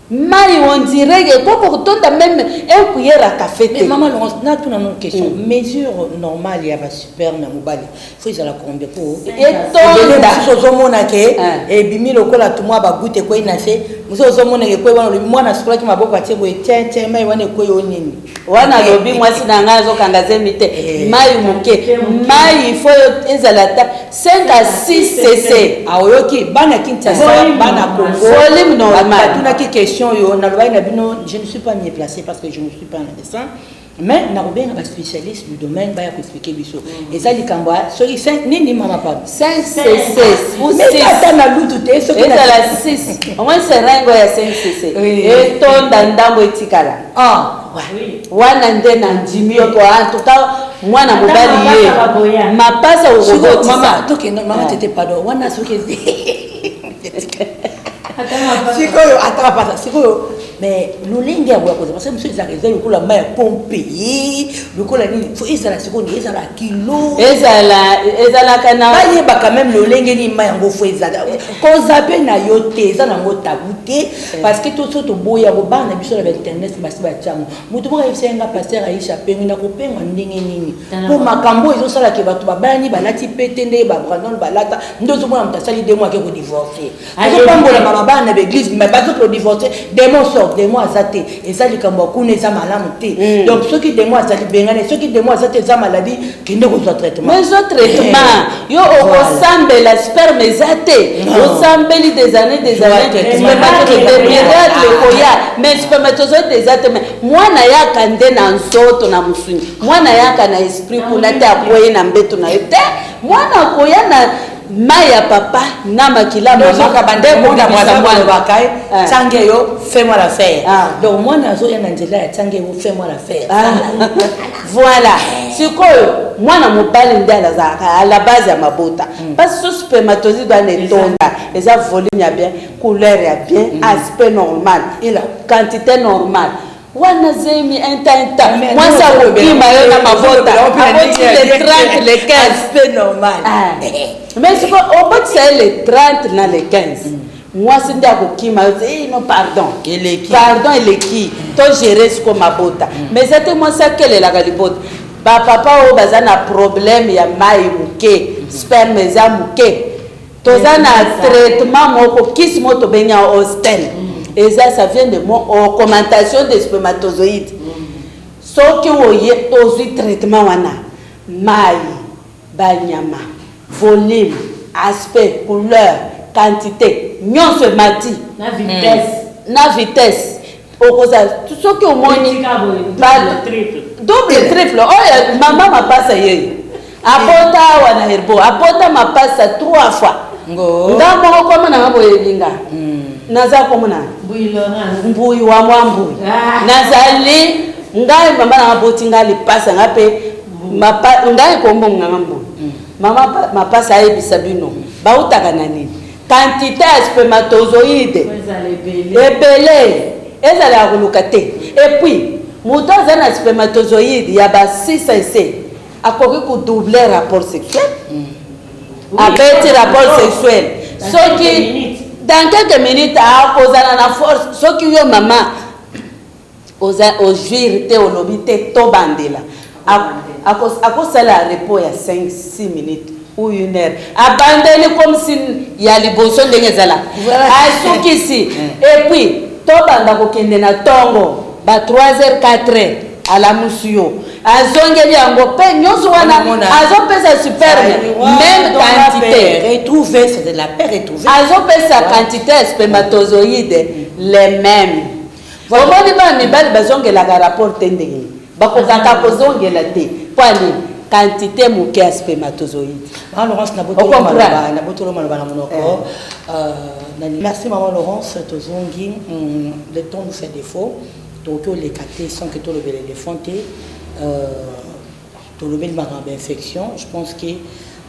mai, on dirait ekoko kotonda même un cuillère à café te. Mais maman Laurence, natuna no question. Mesure normale ya basperme ya mobali faut ezala combien? Po etonda. Mosusu ozomona ke ebimi lokola tumwa bagoutte ekwei na se. Mosusu ozomona ke ekwei wana, olobi mwana asukolaki maboko, atie boye, tie tie, mai wana ekwei o nini? Wana alobi mwasi na ngai azokanga zemi te, mai moke. Mai faut ezala ata 5 à 6 cc. Aoyoki bana Kinshasa, bana Congo. Volume normal. Batunaki question oyo, nalobaki na bino, je ne suis pas mieux placé parce que je ne suis pas un médecin, mais nakobenga baspécialiste du domaine baya koexpliquer biso. Eza likambo ya soki nini, mama pardon? 5 cc ou 6. Ata na lutu te soki. Ezala 6 au moins, seringue ya 5 cc etonda, ndambo etikala wana nde na ndimi yo. En tout cas mwana mobali ye mapasa. Okobotisa. Tokende, mama tete, pardon. Wana soki sikoyo ata mapasa sikoyo, mais lolenge yango ya kozala, parce que mosusu ezalaka eza lokola mai ya pompe, lokola nini, faut ezala sikoyo ezala kilo. Ezala, ezalaka na Bayebaka même lolenge nini mai yango faut ezala. Koza mpe na yo te, eza nango tabu te, parce que toso toboyi yango. Bana biso na bainternet basi batiango. Moto moko ayebisa nga, pasteur Aisha Pengwi, na kopengwa ndenge nini, mpo makambo oyo ezosalaka bato babalani balati pe te, ndenge babrandon balata nde ozomona moto asali 2 mois ake kodivorce. Tozopambolama babana na baeglise, mais bazokodivorce. Démon sort, démon aza te, eza likambo ya kuna, eza malamu te. Donc soki démon azali, bengane. Soki démon aza te, eza maladie, kende kozwa traitement. Mais eza traitement. Yo okosambela, sperme eza te, osambeli des années, des années, spermatozoïde, miracle ekoya, mais spermatozoïde eza te. Mais mwana yaka nde na nzoto, na mosuni. Mwana yaka na esprit kuna te, akwei na mbeto na yo te. Mwana akoya na mai ya papa na makila mama nde kobimisa mwana. Ntange yo, fais-moi l'affaire. Donc mwana azoya na nzela ya ntange yo, fais-moi l'affaire. Voilà. Sikoyo mwana mobali nde azalaka à la base ya mabota, parce que so spermatozoïde wana etonda, eza volume ya bien, couleur ya bien, aspect normal, quantité normale wana, zemi intinta, mwasi akokima yo na mabota, aboti le 30, le 15. Aspect normal. Mais sikoyo obotisa ye le 30 na le 15, mwasi nde akokima yo te. No, pardon, pardon, eleki. Togérer siko mabota, mais eza te mwasi akelelaka libota. Bapapa oyo baza na problème ya mai moke, sperme eza moke, toza na traitement moko, kisi moko tobengi ya Ostel. Eza, ça vient de mot augmentation de spermatozoïde. Soki oye ozwi traitement wana, mayi, banyama, volume, aspect, couleur, quantite, nyonso emati. Na vitesse. Na vitesse. Okozala soki omoni double triple oyo mama mapasa yeyo abota awa na herbo abota mapasa trois fois nga moko koma nanga boye elinga hmm. naza komona mbuyi wa mwa mbuyi ah. Nazali ngai mama nanga boti ngai lipasa nga mpe ngai kombongo nanga mbuyi hmm. Mama mapasa ayebisa bino bautaka na nini quantité ya spermatozoïde ebele ezala ya koluka te. Et puis moto aza na spermatozoïde ya ba 6 ese akoki kodouble rapport sexuel mm. Abeti rapport sexuel soki dans quelques minutes akozala na force. Soki yo mama oza ojouir te, olobi te tobandela, akosala repos ya 5 6 minutes ou une heure, abandeli comme si ya liboso ndenge ezala, asukisi. Et puis tobanda kokende na ntongo ba 3 heures 4 heures, alamusi yo, azongeli yango mpe nyonso wana azopesa sperme même quantité, azopesa quantité ya spermatozoïde les mêmes. Omoni bana mibali bazongelaka rapport te, ndenge bakokaka kozongela te mpo ani quantité moke ya spermatozoïde. Maman Laurence, nabotolo maloba na monoko. Merci Maman Laurence. Tozongi, le temps nous fait défaut. Tokoki oleka te sans que tolobela éléphant te. Tolobeli makambo ya infection. Je pense que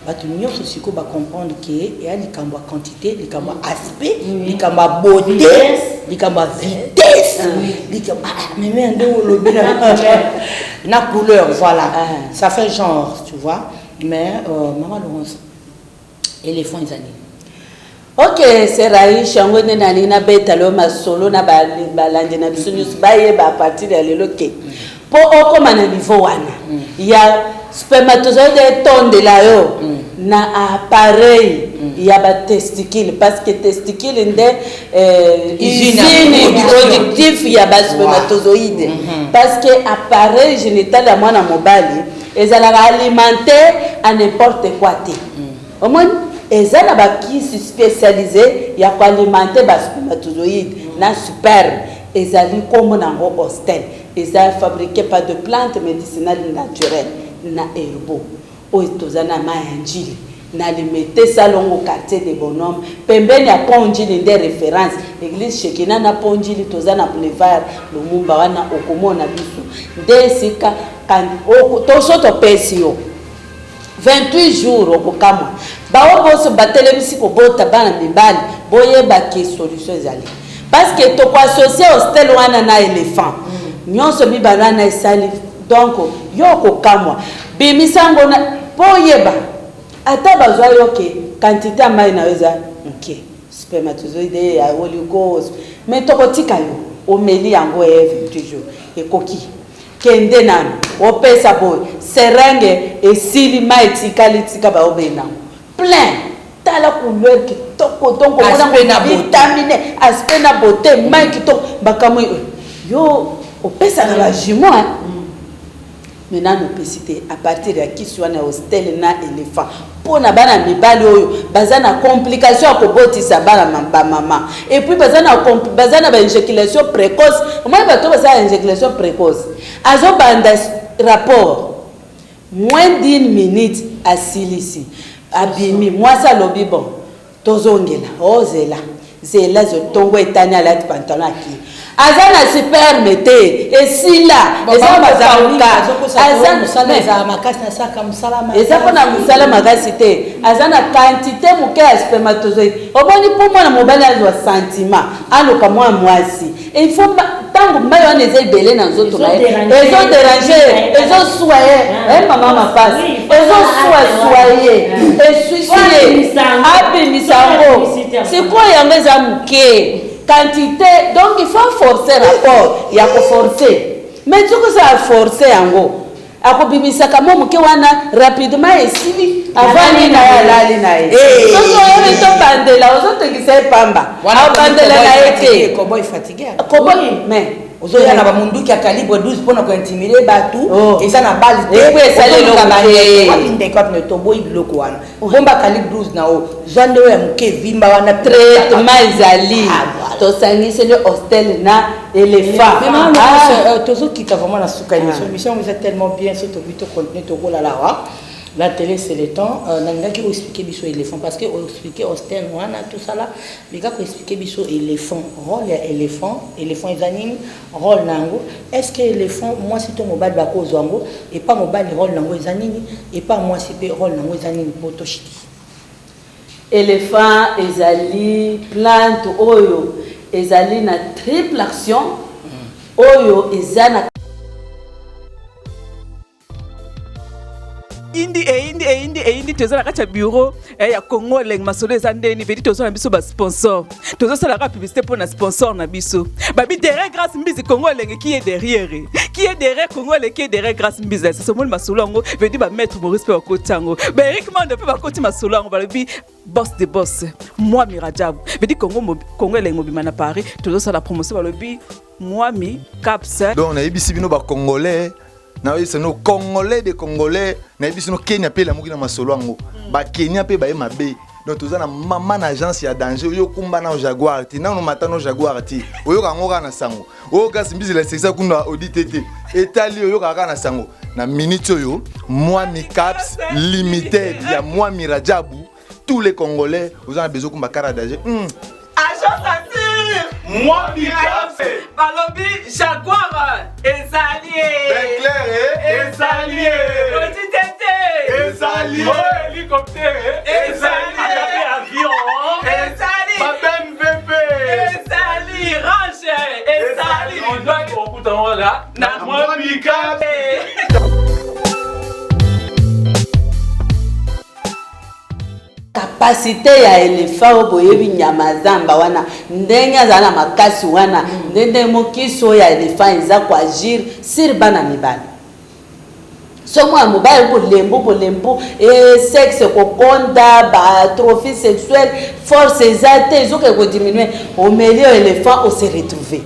bato nyonso sikoyo bacomprendre ke eya likambo ya quantité, likambo ya aspect, likambo ya beauté, likambo ya vitesse, likambo meme ya ndenge olobela na couleur. Voilà, ça fait genre, tu vois. Mais Mama Laurence, éléphant eza nini? Ok, Seraïch, yango nde nalingi nabeta lelo masolo na balandi na biso nyonso bayeba à partir ya lelo ke mpo okóma na niveau wana ya spermatozoïde etondela yo na appareil ya batesticule, parce que testicule nde usine productif ya baspermatozoïde, parce que appareil génital ya mwana mobali ezalaka alimenté à n'importe quoi te. Omoni, eza na bakisi spécialisé ya koalimenter baspermatozoïde na sperme. Ezali nkombo nango Ostel. Eza fabriqué par de plantes médicinales naturelles na herbo oyo toza na mai ya Njili, na Limete, Salongo, quartier de Bonhomme, pembeni ya pont Njili nde référence, église Shekina na pont Njili. Toza na boulevard Lumumba wana, okomona biso nde esika toso topesi yo 28 jours. Okokamwa, bao boso batelemisi kobota bana mibali, boyebaki solution ezali, parce que tokoassocie Ostel wana na éléphant nyonso mibale wana esali. Donc yo okokamwa, bimisa yango mpo oyeba ata bazwa yo ke quantité ya mai na yo eza moke, spermatozoïde ya oligo. Mais tokotika yo omeli yango ye 28 jours ekoki. Kende nanu opesa boye seringue esili, mai etikali, tika baobenda yango plein. Tala couleur kitoko, donc omona vitamine, aspect na beauté, mai kitoko. Makambo yo opesaka bajumeau mais nanu opesi te. À partir ya kisi wana ya Ostel na éléphant, mpo na bana mibali oyo baza na complication ya kobotisa bana bamama, et puis baza na baéjaculation précoce. Omoni bato basala éjaculation précoce, azobanda rapport, moins d'une minute asilisi, abimi. Mwasi alobi: "Bon, tozongela." Ozela zela, ntongo etani, alati pantalon, akei, aza na sperme te, esila, eza bazauka. Eza mpona mosala makasi te, aza na quantité moke ya spermatozoïde. Omoni, mpo mwana mobali azwa sentiment aluka mwana mwasi, il faut ntango mai wana eza ebele na nzoto na ye, ezoderange, ezoswa ye. Mama mapasi, ezoswaswa ye, eswisi ye, abimisa yango. Sikoyo yango eza moke quantité, donc il faut forcer rapport ya koforcer. Mais soki oza force yango, akobimisaka mwa moke wana rapidement, esili, avandi na ye, alali na ye. Soki oyebi tobandela, ozotengisa ye pamba, abandela na ye te. Cowboy fatigué. Cowboy, mais Ozoya na bamunduki ya calibre 12 mpona kointimide bato. Oh. Eza na bale te. Epo esali Ozoluka eloko bandeko. te. Wapi ndeko, wapi ndeko, toboyi biloko wana. Bomba calibre 12 na o zwa nde oyo ya moke evimba wana. Traitement ezali. Ah, voilà. Tosangiseli hostel na éléphant. Mais maman, Ah. tozokita vraiment na suka émission. Émission eza tellement bien, so tokoki tocontinue, tokolala awa. La télé, c'est le temps. Nalingaki oexplike biso éléphant, parce que oexplike hostel wana, tout ça là, mais kaka oexplike biso éléphant, rôle ya éléphant. Éléphant eza nini, rôle na yango? Est ce que éléphant, mwasi to mobali bakozwa yango? Epa mobali, rôle na yango eza nini? Epa mwasi mpe, rôle na yango eza nini? Po toshiti. Éléphant ezali plante oyo ezali na triple action, oyo eza na Indi eyindi, eyindi, eyindi. Toza na kati ya bureau ya Congo Elenge. Masolo eza ndeni vedi. Toza na biso basponsor, tozosalaka publicité mpo na sponsor na biso. Babi derrière Grâce Mbizi, Congo Elenge. Qui est derrière? Qui est derrière Congo Elenge? Qui est derrière Grâce Mbizi? Sasa omoni masolo yango vedi. Bamaître Maurice mpe bakoti yango, baErik Mande mpe bakoti masolo yango. Balobi boss de boss, Mwami Rajabu vedi Congo, Congo Elenge mobima na Paris. Tozosala promotion, balobi Mwami Caps. Donc nayebisi bino bacongolais, nayebisi bino congolais de congolais, nayebisi bino Kenya mpe elamuki na masolo yango. Bakenya mpe baye mabe. Donc toza na mama na agence ya danger. Oyo okumba na Jaguar te, nano mata no Jaguar te, oyoka yango kaka na sango. Oyo kasi Mbisi la sekisa kuna odi te te etali, oyokaka kaka na sango. Na minute oyo, Mwami Caps Limited ya Mwami Rajabu, tous les Congolais, oza na besoin okumba car danger. Agence assure. Mwami Caps. Balobi Jaguar ezali. Ezali. Odi tete. Ezali. Hélicoptère. Ezali. Ata avion. Ezali. Ba BMW. Ezali Range, ezali. Donc okuta wana na Mwami Caps. Capacité ya éléphant oyo boyebi, nyama zamba wana, ndenge azala na makasi wana, ndenge mokisi oyo ya éléphant eza koagir sur bana mibali. So mwana mobali bolembu bolembu, sexe kokonda, baatrophie sexuelle, force eza te, ezoke kodiminue. Omeli oyo éléphant, ose retrouve.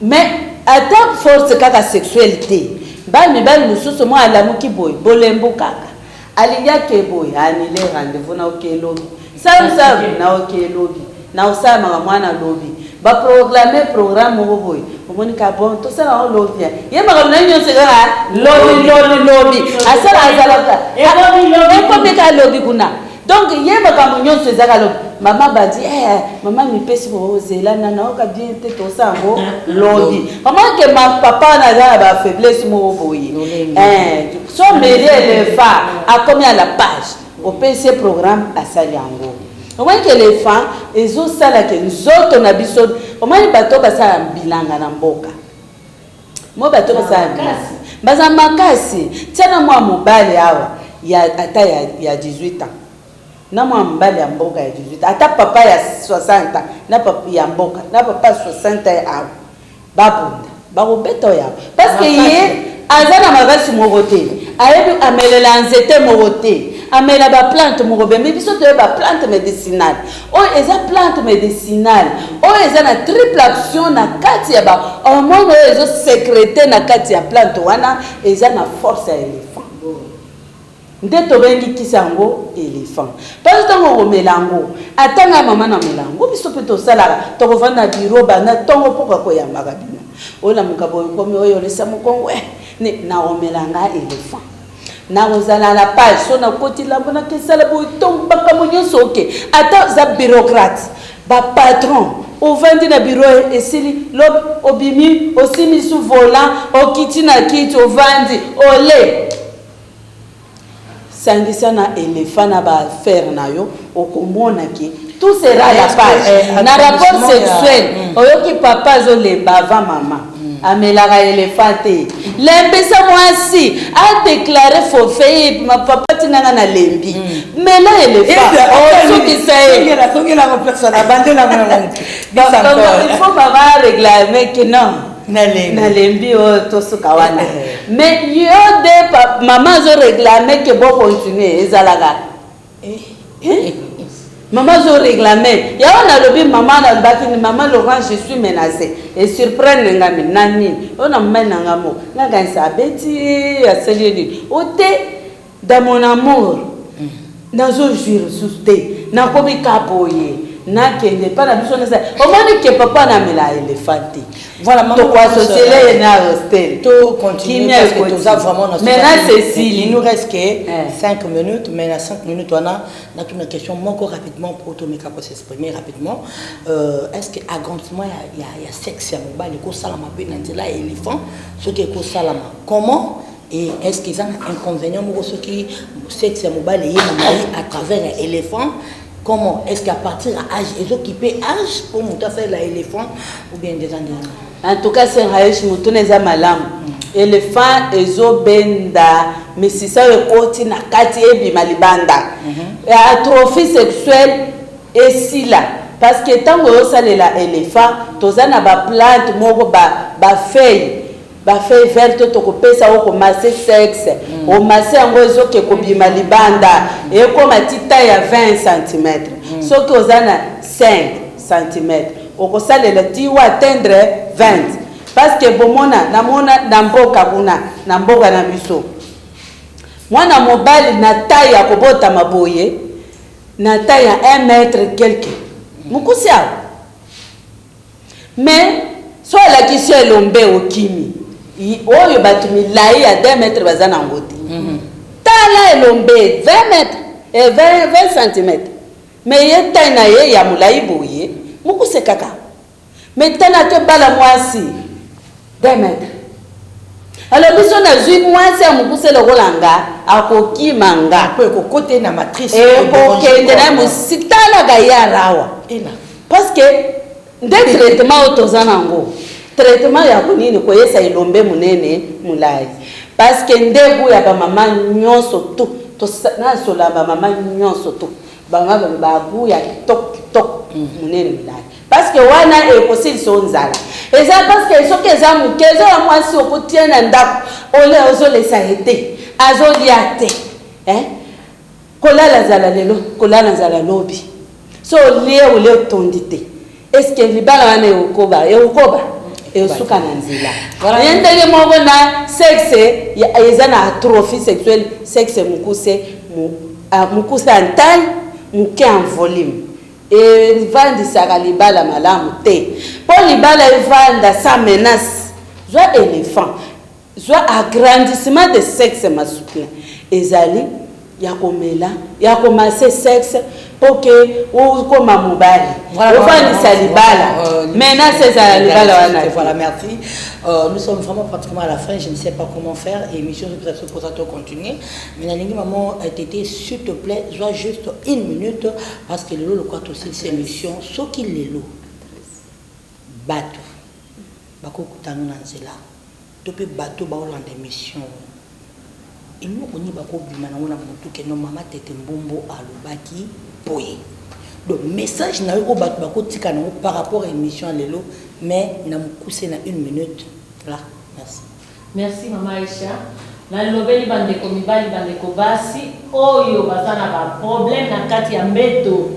Mais ata force kaka sexuelle te, bana mibali mosusu, mwa alamuki boye, bolembu kaka, alingi ake boye, anile rendez-vous na oke elobi, salusalu na oke elobi, na osalamaka mwana lobi, baproclame programme moko boye, omoni ka bon, tosala yango lobi. Ye makambo na ye nyonso kaka lobi, lobi, lobi. Asala, azalaka ekomi ka lobi kuna. Donc ye makambo nyonso ezaka lobi. Mama badi mama mipesi ozela na naoka bien te, tosala yango lobi. Mama ke ma papa wana aza na bafaiblesse moko boye. So meli éléphant, akomi à la page. Opesi ye programme, asali yango. Omoni ke éléphant ezosalaka nzoto na biso. Omoni bato basala bilanga na mboka mo, bato basala bilanga baza makasi. Tia na mwa mobali awa ya ata ya 18 ans, na mwa mobali ya mboka ya 18, ata papa ya 60 ans, na papa ya mboka na papa ya 60 ans awa, babunda, bakobeta oyo awa, parce que ye aza na makasi moko te. Ayebi amelela nzete moko te, amela baplante moko be. Me biso toyebi baplante médicinale oyo eza plante médicinale oyo eza na triple action na kati ya bahormone oyo ezosécréter na kati ya plante wana, eza na force ya éléphant. Nde tobengi kisi yango éléphant, parce ntango okomela yango, ata ngai mama namela yango, biso mpe tosalaka, tokovanda na biro banda ntongo mpoka koyambaka bino, olamuka boye, komi oyo olesa mokongo, nakomela nga éléphant, nakozala na page. So nakoti lambo, nakesala boye, ntongo makambo nyonso oke. Ata oza bureaucrate, bapatron, ovandi na biro, esili lobi, obimi, osimi su volant, okiti na kiti, ovandi, ole sangisa na éléphant na baaffaire na yo, okomona ke tout sera à la page. Na rapport sexuel, oyoki papa azolemba avant mama amelaka éléphant te, lembisa mwasi, adéclare forfait: papa tinanga nalembi, mela éléphant, osukisa ye. Il faut mama aréclame ke non, nalembi, oyo tosuka wana. Mais yo nde mama azoréclame ke bocontinue, ezalaka. Mama azo réclamer. Yango nalobi mama nalobaki ni mama Laurent je suis menacé. Et surprendre nga mi na nini? Oyo na mobali na nga moko. Nga kanisa abeti asali ye nini? O te dans mon amour. Nazo jouir lisusu te. Nakomi ka boye. Nakende epai na biso nasa. Omoni ke papa namela elephant te. Voilà, maman. Tokoasociele ye na hostel. To continuer Kimia parce que ekoti. toza vraiment na Maintenant, Cécile. Il nous reste que 5 minutes, mais na 5 minutes wana natuna question moko rapidement pour tomeka ko s'exprimer rapidement. Est-ce que agrandissement ya sexe ya mobali ekosalama mpe na nzela ya éléphant? Soki ekosalama comment? Et est-ce qu'ils ont un inconvénient moko soki sexe ya mobali eye na mai à travers ya éléphant? Comment? Est-ce qu'à partir ya âge ezokipe âge pour moto asalela éléphant ou bien des années? En tout cas, c'est Raïch motuna eza malamu. Éléphant ezobenda misisa oyo ekoti na kati ebima libanda. Atrophie sexuelle esila parce que ntango ozosalela éléphant toza na baplante moko bafeuille bafeuille verte tokopesa oyo komase sexe, omase yango ezoke kobima libanda, ekóma ti taille ya 20 cm. Soki oza na 5 cm okosalela ti wa atteindre 20, parce que bomona namona na mboka kuna, na mboka na biso, mwana mobali na taille ya kobotama boye, na taille ya 1 mètre quelque, mokusi awa, mais so alakisi yo elombe okimi. Oyo bato milai ya 2 mètre baza nango te. Tala elombe 20 mètre et 20 cm, mais ye taille na ye ya molai boye, mokuse kaka. Mais tala te, bala mwasi 2 mètre, alors biso nazwi mwasi ya mokuse lokola nga, akokima nga. Po ekokote na matrice. Ekokende na ye mosi, talaka ye arawa. Ela. Parce que nde traitement oyo toza nango, traitement ya konini koyesa elombe monene molai, parce que ndebu ya bamama nyonso tu nasola bamama nyonso tu, bamama bagu ya kitoko kitoko monene molai, parce que wana ekosilisa o nzala eza, parce que soki eza moke, eza ya mwasi okotia na ndako ole ozolesa ye te, azolia te, eh? Kolala nzala lelo, kolala nzala lobi, so olie olie otondi te, est-ce libala wana ekokoba? Ekokoba, esuka na nzela. Ye ndenge moko na sexe, eza na atrophie sexuelle, sexe mokuse, mokuse en taille, moke en volume, evandisaka libala malamu te. Mpo libala evanda sans menace, zwa éléphant, zwa agrandissement de sexe masculin, ezali ya komela, ya komase sexe mpo ke okoma mobali, ofandisa libala, menace ezala libala wana. Voilà, merci. Nous sommes vraiment pratiquement à la fin. Je ne sais pas comment faire. Émission, peut-être pour ça continuer. Mais nalingi maman Tété, s'il te plaît, sois juste une minute parce que lelo le quoi aussi c'est émission. Soki lelo bato bakokutana na nzela to mpe bato baolanda émission, eloko nini bakobima nango na motu keno mama Tete Mbombo alobaki boye? Donc message na yo oyo bato bakotika nango par rapport à émission ya lelo, mais na mokuse, na une minute là. Merci. Merci mama Aisha. Nalobeli bandeko mibali, bandeko basi oyo baza na baproblème na kati ya mbeto,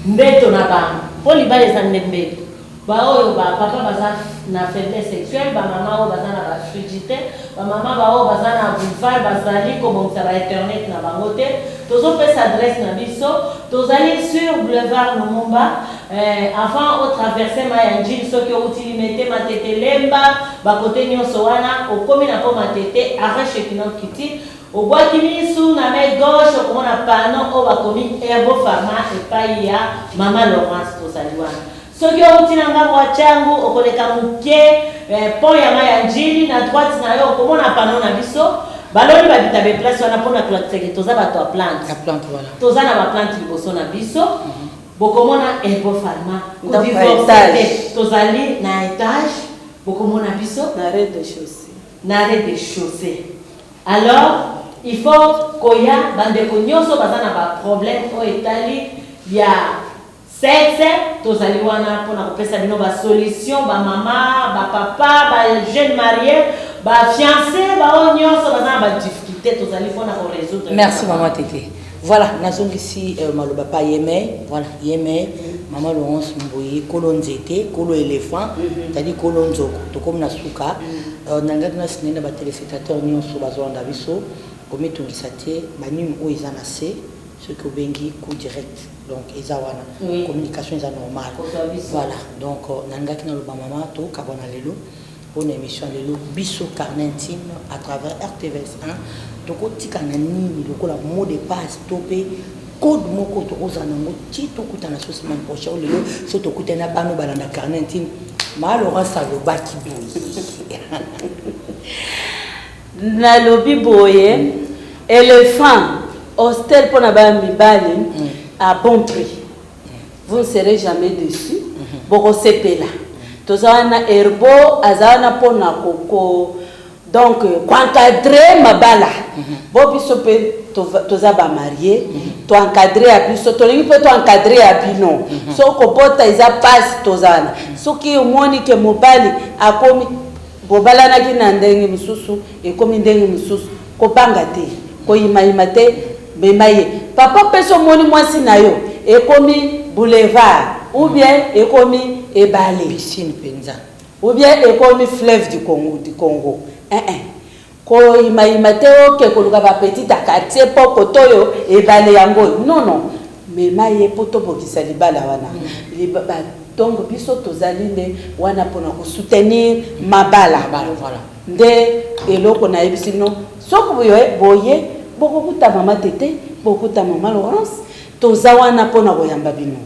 mbeto na bango, mpo libala eza nde mbeto. Baoyo bapapa baza na faiblesse sexuelle, bamama oyo baza na bafrigidité, bamama baoyo baza na boulevard bazali kobongisa bainternet na bango te, tozopesa adresse na biso. Tozali sur boulevard Lumumba, avant otraverse mai ya Njili. Soki outi Limete, Matete, Lemba, bakote nyonso wana, okomi na po Matete, arrêt Shekinah Kiti, obwaki misu na main gauche, okomona panneau oyo bakomi Herbo Pharma epai ya mama Laurence. Tozali wana. Soki outi na ngambo ya Tshangu, okoleka moke, pont ya mai ya Njili, na droite na yo okomona panneau na biso. Baloni babita place wana mpona kolakisake toza bato ya plante. Ya plante, voilà. Toza na baplante liboso na biso, bokomona Herbo Pharma. Ndako ya Kodivorce étage. te, tozali na étage, bokomona biso. Na rez-de-chaussée. Na rez-de-chaussée. Alors il faut koya. Bandeko nyonso baza na baproblème oyo etali ya sexe, tozali wana mpona kopesa bino basolution. Bamama, bapapa, bajeune marié, bafiancé, baoyo nyonso baza na badifficulté, tozali mpona korésoudre. Merci mama Tete. Voilà, nazongisi euh, maloba pa yeme, voilà, yeme, mama Laurence Mboye, kolo nzete, kolo éléphant, c'est-à-dire kolo nzoko, tokomi na suka. Euh, nalingaki nasinai na batelespectateur nyonso bazolanda biso, komitungisa te, banime oyo eza na se, soki obengi coup direct, donc eza wana, communication eza normale. Kozwa biso. Voilà, donc euh, nalingaki naloba mama tokabwana lelo mpona émission ya lelo biso carnet intime à travers RTVS 1 tokotika na nini lokola mot de passe to mpe code moko tokozala nango ti tokutana so semaine prochaine oyo lelo so tokutani na bano balanda carnet intime ma Laurence alobaki boye. Nalobi boye, éléphant hostel mpona bana mibali à bon prix, vous ne serez jamais déçus, bokosepela. Toza wana, herbo aza wana mpona koko donc koencadre mabala bo biso mpe toza bamarie, toencadre ya biso, tolingi mpe toencadre ya bino. Soki kobota eza pasi, toza wana. Soki omoni ke mobali akomi, bobalanaki na ndenge mosusu, ekomi ndenge mosusu, kobanga te, koyimayima te, mema ye. Papa mpe so omoni mwasi na yo ekomi boulevard ou bien ekomi ebale, piscine mpenza, ou bien ekomi fleuve du Congo, eh, eh. Koyimayima te, oke koluka bapetit ya quartier mpo koto oyo ebale yango oyo, non non, mema ye mpo tobokisa libala wana. Donc biso tozali nde wana mpona kosoutenir mabala. Mabala, voilà. Nde eloko nayebisi bino, soki boye boye bokokuta mama Tete, bokokuta mama Laurence, toza wana mpona koyamba bino,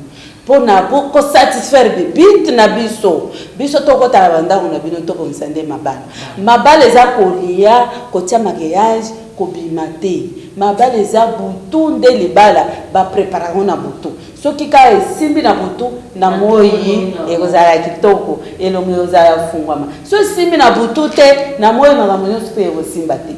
mpona kosatisfaire bibite na biso. Biso tokotala bandako na bino, tobongisa nde mabala. Mabala eza kolia, kotia maquillage, kobima te. Mabala eza butu nde libala baprépare yango na butu. Soki kaka esimbi na butu, na moi ekozala kitoko, elongo ekozala fungwama. So esimbi na butu te, na moi makambo nyonso mpe ekosimba te.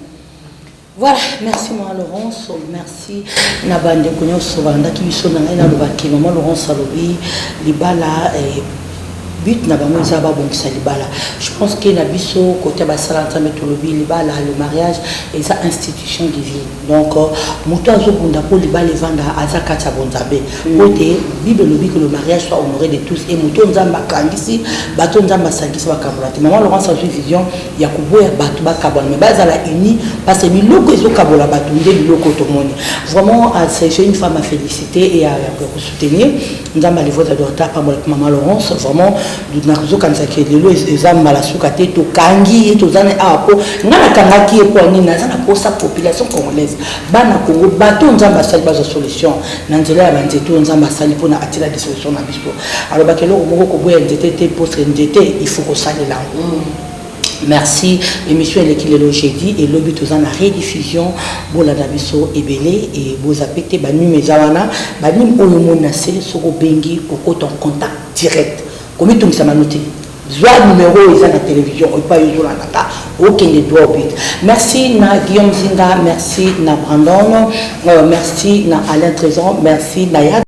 Voilà, merci mama Laurence, merci na bandeko nyonso balandaki biso. Na ngai nalobaki mama Laurence alobi libala eh, but na bango eza babongisa libala. Je pense que na biso côté basala Nzambe tolobi libala, le mariage eza institution divine. Donc moto azobunda mpo libala evanda aza kati ya bonzambe, po te Bible elobi que le mariage soit honoré de tous, et moto Nzambe akangisi, bato Nzambe asangisi bakambola te. Mama Laurence azwi vision ya koboya bato bakabwana, mais bazala uni, parce que biloko ezokabola bato nde biloko tomoni. Vraiment, c'est une femme à féliciter et à soutenir. Nzambe alivoza adorateur apambola mpe mama Laurence. Vraiment, nazokanisaki lelo eza mbala suka te. Tokangi ye, toza na awa mpo ngai nakangaki ye mpo nini? Naza na posa population congolaise, bana Congo, bato Nzambe asali bazwa solution na nzela ya banzete oyo Nzambe asali mpona atila disolution na biso. Alobaki eloko moko, koboya nzete te, postre nzete, il faut kosalela yango. Merci. Émission eleki lelo jeudi, elobi toza na rediffusion. Bolanda biso ebele e bozape te. Banime eza wana, banime oyo omoni na se, soki obengi okota en contact direct. Komitungisa mano te, zwa numéro oyo eza na télévision epai ozolandaka, okende droit au but. Merci na Guillaume Zinga, merci na Brandon, merci na Alain Trésor, merci na ya